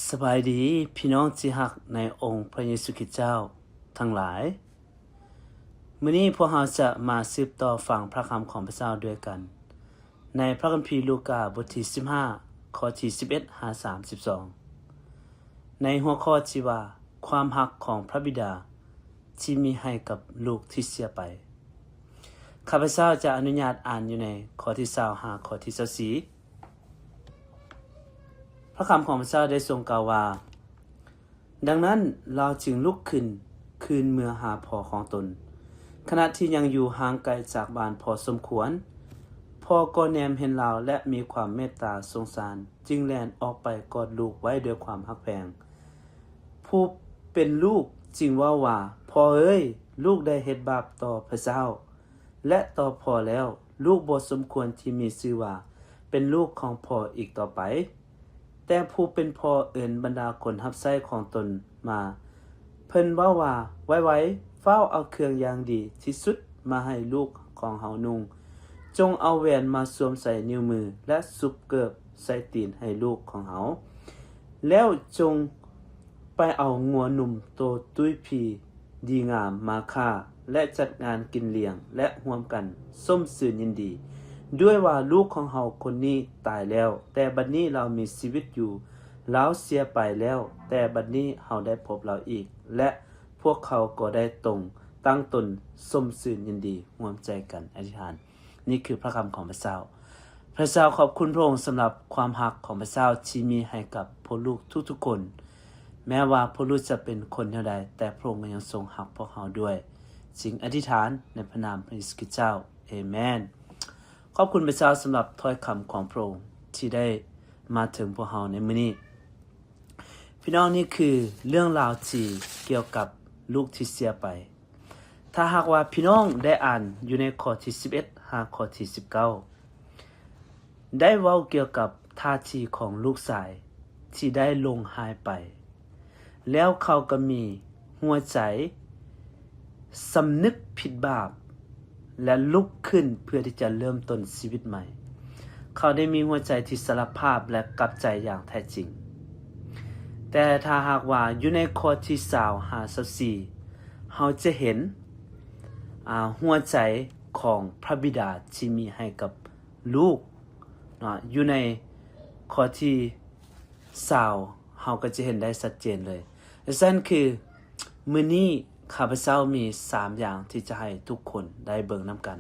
ສະບາຍດີ ພີ່ນ້ອງທີ່ຮັກໃນອົງພະເຢຊູຄຣິດເຈົ້າທັງຫຼາຍ. ມື້ນີ້ພວກເຮົາຈະມາສືບຕໍ່ຟັງພະຄຳຂອງພະເຈົ້າດ້ວຍກັນ ໃນພະຄຳພີລູກາ ບົດທີສິບຫ້າ ຂໍ້ທີສິບເອັດຫາສາມສິບສອງ ໃນຫົວຂໍ້ທີ່ວ່າ ຄວາມຮັກຂອງພະບິດາທີ່ມີໃຫ້ກັບລູກທີ່ເສຍໄປ. ຂ້າພະເຈົ້າຈະອະນຸຍາດອ່ານຢູ່ໃນຂໍ້ທີຊາວຫາຂໍ້ທີຊາວສີ່. ພະຄຳຂອງພະເຈົ້າໄດ້ຊົງກ່າວວ່າ, ດັ່ງນັ້ນລາວຈຶ່ງລຸກຂຶ້ນ ຄືນເມືອຫາພໍ່ຂອງຕົນ. ຂະນະທີ່ຍັງຢູ່ຫ່າງໄກຈາກບ້ານພໍສົມຄວນ, ພໍ່ກໍແນມເຫັນລາວ ແລະ ມີຄວາມເມດຕາສົງສານ, ຈຶ່ງແລ່ນອອກໄປກອດລູກໄວ້ດ້ວຍຄວາມຮັກແພງ. ຜູ້ເປັນລູກຈຶ່ງເວົ້າວ່າ, ພໍ່ເອີຍ, ລູກໄດ້ເຮັດບາບຕໍ່ພະເຈົ້າ ແລະ ຕໍ່ພໍ່ແລ້ວ, ລູກບໍ່ສົມຄວນທີ່ມີຊື່ວ່າເປັນລູກຂອງພໍ່ອີກຕໍ່ໄປ. ແຕ່ຜູ້ເປັນພໍ່ເອີ້ນບັນດາຄົນຮັບໃຊ້ຂອງຕົນມາ, ເພິ່ນເວົ້າວ່າ, ໄວໆ, ຟ້າວເອົາເຄື່ອງຢ່າງດີທີ່ສຸດມາໃຫ້ລູກຂອງເຮົານຸ່ງ. ຈົ່ງເອົາແຫວນມາສວມໃສ່ນິ້ວມື ແລະ ສຸບເກີບໃສ່ຕີນໃຫ້ລູກຂອງເຮົາ. ແລ້ວຈົ່ງໄປເອົາງົວໜຸ່ມໂຕຕຸ້ຍຜີ ດີງາມມາຂ້າ ແລະ ຈັດງານກິນລ້ຽງ ແລະ ຮ່ວມກັນຊົມຊື່ນຍິນດີດ້ວຍວ່າ ລູກຂອງເຮົາຄົນນີ້ຕາຍແລ້ວ, ແຕ່ບັດນີ້ລາວມີຊີວິດຢູ່. ລາວເສຍໄປແລ້ວ, ແຕ່ບັດນີ້ເຮົາໄດ້ພົບລາວອີກ. ແລະ ພວກເຂົາກໍໄດ້ຕົງຕັ້ງຕົນຊົມຊື່ນຍິນດີ, ຮ່ວມໃຈກັນອະທິຖານ. ນີ້ຄືພະຄຳຂອງພະເຈົ້າ. ພະເຈົ້າ ຂອບຄຸນພະອົງສຳລັບຄວາມຮັກຂອງພະເຈົ້າທີ່ມີໃຫ້ກັບພວກລູກທຸກໆຄົນ. ແມ້ວ່າພວກລູກຈະເປັນຄົນແນວໃດ, ແຕ່ພະອົງກໍຍັງຊົງຮັກພວກເຮົາດ້ວຍ. ຈຶ່ງອະທິຖານໃນພະນາມພະເຢຊູຄຣິດເຈົ້າ. ເອເມນ. ຂອບຄຸນພະເຈົ້າສຳລັບຖ້ອຍຄຳຂອງພະອົງທີ່ໄດ້ມາເຖິງພວກເຮົາໃນມື້ນີ້. ພີ່ນ້ອງ, ນີ້ຄືເລື່ອງລາວທີ່ກ່ຽວກັບລູກທີ່ເສຍໄປ. ຖ້າຫາກວ່າພີ່ນ້ອງໄດ້ອ່ານຢູ່ໃນຂໍ້ທີສິບເອັດຫາຂໍ້ທີສິບເກົ້າ ໄດ້ເວົ້າກ່ຽວກັບທ່າທີຂອງລູກຊາຍທີ່ໄດ້ຫຼົງຫາຍໄປ, ແລ້ວເຂົາກໍມີຫົວໃຈສຳນຶກຜິດບາບ ແລະ ລຸກຂຶ້ນເພື່ອທີ່ຈະເລີ່ມຕົ້ນຊີວິດໃໝ່. ເຂົາໄດ້ມີຫົວໃຈທີ່ສາລະພາບ ແລະ ກັບໃຈຢ່າງແທ້ຈິງ. ແຕ່ຖ້າຫາກວ່າຢູ່ໃນຂໍ້ທີຊາວຫາຊາວສີ່ ເຮົາຈະເຫັນ ອາ ຫົວໃຈຂອງພະບິດາທີ່ມີໃຫ້ກັບລູກເນາະ, ຢູ່ໃນຂໍ້ທີຊາວ ເຮົາກໍຈະເຫັນໄດ້ຊັດເຈນເລີຍ. ດັ່ງຊັ້ນຄື ມື້ນີ້ຂ້າພະເຈົ້າມີສາມຢ່າງທີ່ຈະໃຫ້ທຸກຄົນໄດ້ເບິ່ງນຳກັນ,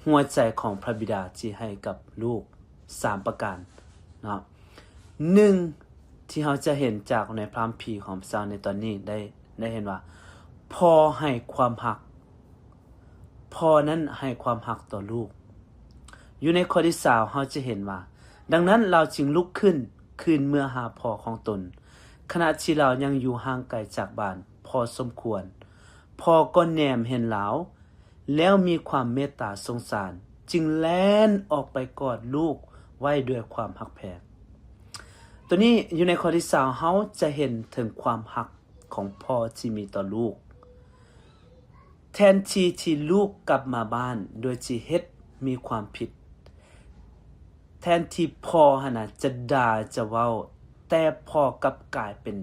ຫົວໃຈຂອງພະບິດາທີ່ໃຫ້ກັບລູກສາມປະການເນາະ. ໜຶ່ງ ທີ່ເຮົາຈະເຫັນຈາກໃນພະຄຳພີຂອງພະເຈົ້າໃນຕອນນີ້ ໄດ້ ໄດ້ເຫັນວ່າ ພໍ່ໃຫ້ຄວາມຮັກ, ພໍ່ນັ້ນໃຫ້ຄວາມຮັກຕໍ່ລູກ. ຢູ່ໃນຂໍ້ທີຊາວ ເຮົາຈະເຫັນວ່າ, ດັ່ງນັ້ນລາວຈຶ່ງລຸກຂຶ້ນ ຄືນເມືອຫາພໍ່ຂອງຕົນ, ຂະນະທີ່ລາວຍັງຢູ່ຫ່າງໄກຈາກບ້ານພໍສົມຄວນ. ພໍ່ກໍແນມເຫັນລາວ ແລ້ວມີຄວາມເມດຕາສົງສານ, ຈຶ່ງແລ່ນອອກໄປກອດລູກໄວ້ດ້ວຍຄວາມຮັກແພງ. ໂຕນີ້ຢູ່ໃນຂໍ້ທີຊາວ ເຮົາຈະເຫັນເຖິງຄວາມຮັກຂອງພໍ່ທີ່ມີຕໍ່ລູກ. ແທນທີ່ທີ່ລູກກັບມາບ້ານໂດຍທີ່ເຮັດມີຄວາມຜິດ, ແທນທີ່ພໍ່ຫັ້ນນະຈະດ່າຈະເວົ້າ, ແຕ່ພໍ່ກັບກາຍເປັນ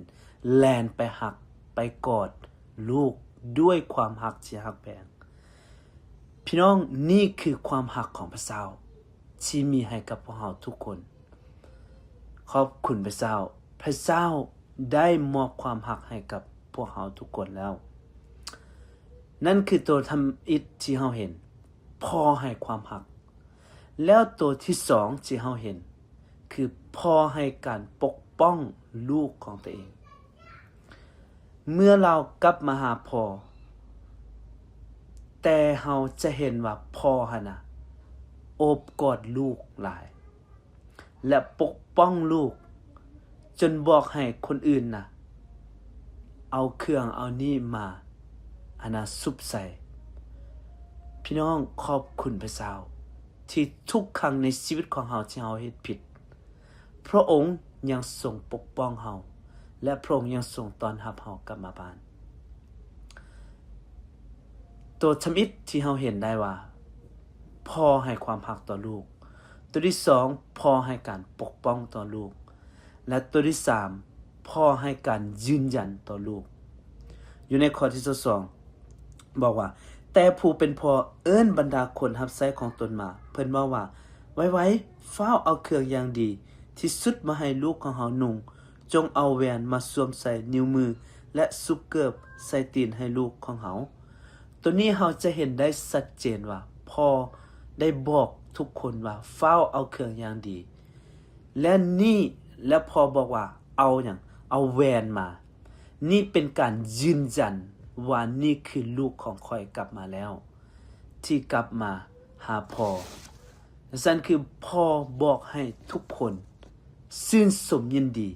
ແລ່ນໄປຮັກໄປກອດລູກດ້ວຍຄວາມຮັກທີ່ຮັກແພງ. ພີ່ນ້ອງ, ນີ້ຄືຄວາມຮັກຂອງພະເຈົ້າທີ່ມີໃຫ້ກັບພວກເຮົາທຸກຄົນ. ຂອບຄຸນພະເຈົ້າ. ພະເຈົ້າໄດ້ມອບຄວາມຮັກໃຫ້ກັບພວກເຮົາທຸກຄົນແລ້ວ. ນັ້ນຄືໂຕທຳອິດທີ່ເຮົາເຫັນ, ພໍ່ໃຫ້ຄວາມຮັກ. ແລ້ວໂຕທີສອງທີ່ເຮົາເຫັນ ຄືພໍ່ໃຫ້ການປົກປ້ອງລູກຂອງຕົວເອງ. ເມື່ອລາວກັບມາຫາພໍ່, ແຕ່ເຮົາຈະເຫັນວ່າພໍ່ຫັ້ນນະ ໂອບກອດລູກຫຼາຍ ແລະ ປົກປ້ອງລູກ ຈົນບອກໃຫ້ຄົນອື່ນນະ ເອົາເຄື່ອງເອົານີ້ມາ ອັນນະ ຊຸບໃສ່. ພີ່ນ້ອງ, ຂອບຄຸນພະເຈົ້າ ທີ່ທຸກຄັ້ງໃນຊີວິດຂອງເຮົາທີ່ເຮົາເຮັດຜິດ, ພະອົງຍັງຊົງປົກປ້ອງເຮົາ ແລະ ພະອົງຍັງຊົງຕ້ອນຮັບເຮົາກັບມາບ້ານ. ໂຕທຳອິດທີ່ເຮົາເຫັນໄດ້ວ່າ ພໍ່ໃຫ້ຄວາມຮັກຕໍ່ລູກ. ໂຕທີສອງ, ພໍ່ໃຫ້ການປົກປ້ອງຕໍ່ລູກ. ແລະ ໂຕທີສາມ, ພໍ່ໃຫ້ການຢືນຢັນຕໍ່ລູກ. ຢູ່ໃນຂໍ້ທີຊາວສອງ ບອກວ່າ, ແຕ່ຜູ້ເປັນພໍ່ເອີ້ນບັນດາຄົນຮັບໃຊ້ຂອງຕົນມາ, ເພິ່ນເວົ້າວ່າ, ໄວໆ, ຟ້າວເອົາເຄື່ອງຢ່າງດີທີ່ສຸດມາໃຫ້ລູກຂອງເຮົານຸ່ງ, ຈົ່ງເອົາແຫວນມາສວມໃສ່ນິ້ວມື ແລະ ສຸບເກີບໃສ່ຕີນໃຫ້ລູກຂອງເຮົາ. ໂຕນີ້ເຮົາຈະເຫັນໄດ້ຊັດເຈນວ່າ ພໍ່ໄດ້ບອກທຸກຄົນວ່າ ຟ້າວເອົາເຄື່ອງຢ່າງດີ ແລະ ນີ້ ແລະ ພໍ່ບອກວ່າ ເອົາຫຍັງ? ເອົາແຫວນມາ. ນີ້ເປັນການຢືນຢັນວ່າ ນີ້ຄືລູກຂອງຂ້ອຍກັບມາແລ້ວ ທີ່ກັບມາຫາພໍ່. ຊັ້ນຄືພໍ່ບອກໃຫ້ທຸກຄົນຊື່ນຊົມຍິນດີ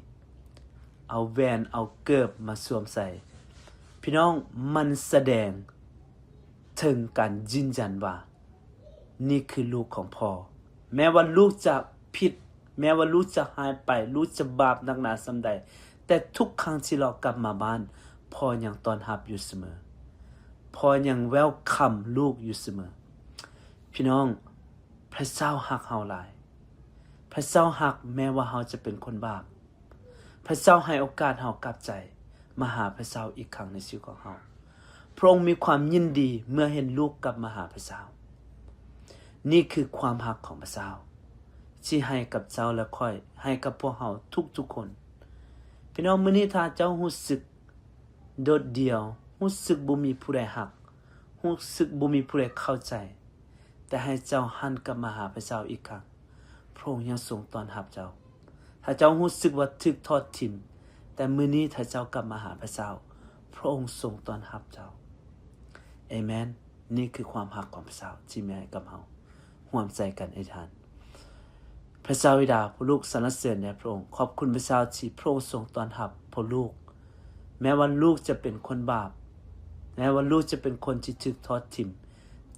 ເອົາແຫວນ ເອົາເກີບມາສວມໃສ່. ພີ່ນ້ອງ, ມັນສະແດງເຖິງການຢືນຢັນວ່າ ນີ້ຄືລູກຂອງພໍ່. ແມ້ວ່າລູກຈະຜິດ, ແມ້ວ່າລູກຈະຫາຍໄປ, ລູກຈະບາບໜັກໜາສ່ຳໃດ, ແຕ່ທຸກຄັ້ງທີ່ລາວກັບມາບ້ານ, ພໍ່ຍັງຕ້ອນຮັບຢູ່ສະເໝີ. ພໍ່ຍັງ welcome ລູກຢູ່ສະເໝີ. ພີ່ນ້ອງ, ພະເຈົ້າຮັກເຮົາຫຼາຍ. ພະເຈົ້າຮັກແມ້ວ່າເຮົາຈະເປັນຄົນບາບ. ພະເຈົ້າໃຫ້ໂອກາດເຮົາກັບໃຈມາຫາພະເຈົ້າອີກຄັ້ງໃນຊີວິດຂອງເຮົາ. ພະອົງມີຄວາມຍິນດີເມື່ອເຫັນລູກກັບມາຫາພະເຈົ້າ. ນີ້ຄືຄວາມຮັກຂອງພະເຈົ້າທີ່ໃຫ້ກັບເຈົ້າ ແລະ ຂ້ອຍ, ໃຫ້ກັບພວກເຮົາທຸກໆຄົນ. ພີ່ນ້ອງ, ມື້ນີ້ຖ້າເຈົ້າຮູ້ສຶກໂດດດ່ຽວ, ຮູ້ສຶກບໍ່ມີຜູ້ໃດຮັກ, ຮູ້ສຶກບໍ່ມີຜູ້ໃດເຂົ້າໃຈ, ແຕ່ໃຫ້ເຈົ້າຫັນກັບມາຫາພະເຈົ້າອີກຄັ້ງ. ພະອົງຍັງຊົງຕ້ອນຮັບເຈົ້າ. ຖ້າເຈົ້າຮູ້ສຶກວ່າຖືກທອດຖິ້ມ, ແຕ່ມື້ນີ້ຖ້າເຈົ້າກັບມາຫາພະເຈົ້າ, ພະອົງຊົງຕ້ອນຮັບເຈົ້າ. ເອເມນ. ນີ້ຄືຄວາມຮັກຂອງພະເຈົ້າທີ່ມີໃຫ້ກັບເຮົາ. ຮ່ວມໃຈກັນອະທິຖານ. ພະເຈົ້າບິດາ, ພວກລູກສັນລະເສີນແດ່ພະອົງ. ຂອບຄຸນພະເຈົ້າທີ່ພະອົງຊົງຕ້ອນຮັບພວກລູກ. ແມ້ວ່າລູກຈະເປັນຄົນບາບ, ແມ້ວ່າລູກຈະເປັນຄົນທີ່ຖືກທອດຖິ້ມ,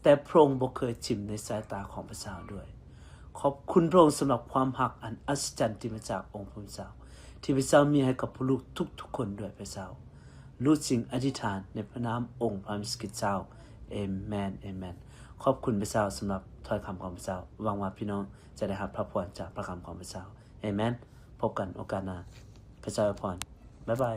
ແຕ່ພະອົງບໍ່ເຄີຍຖິ້ມໃນສາຍຕາຂອງພະເຈົ້າດ້ວຍ. ຂອບຄຸນພະອົງສຳລັບຄວາມຮັກອັນອັດສະຈັນທີ່ມາຈາກອົງພະເຈົ້າ, ທີ່ພະເຈົ້າມີໃຫ້ກັບພວກລູກທຸກໆຄົນດ້ວຍພະເຈົ້າ. ລູກຈຶ່ງອະທິຖານໃນພະນາມອົງພະເຢຊູຄຣິດເຈົ້າ. ເອເມນ, ເອເມນ. ຂອບຄຸນພະເຈົ້າສຳລັບຖ້ອຍຄຳຂອງພະເຈົ້າ. ຫວັງວ່າພີ່ນ້ອງຈະໄດ້ຮັບພະພອນຈາກພະຄຳຂອງພະເຈົ້າ. ເອເມນ. ພົບກັນໂອກາດໜ້າ. ພະເຈົ້າອວຍພອນ. ບາຍບາຍ.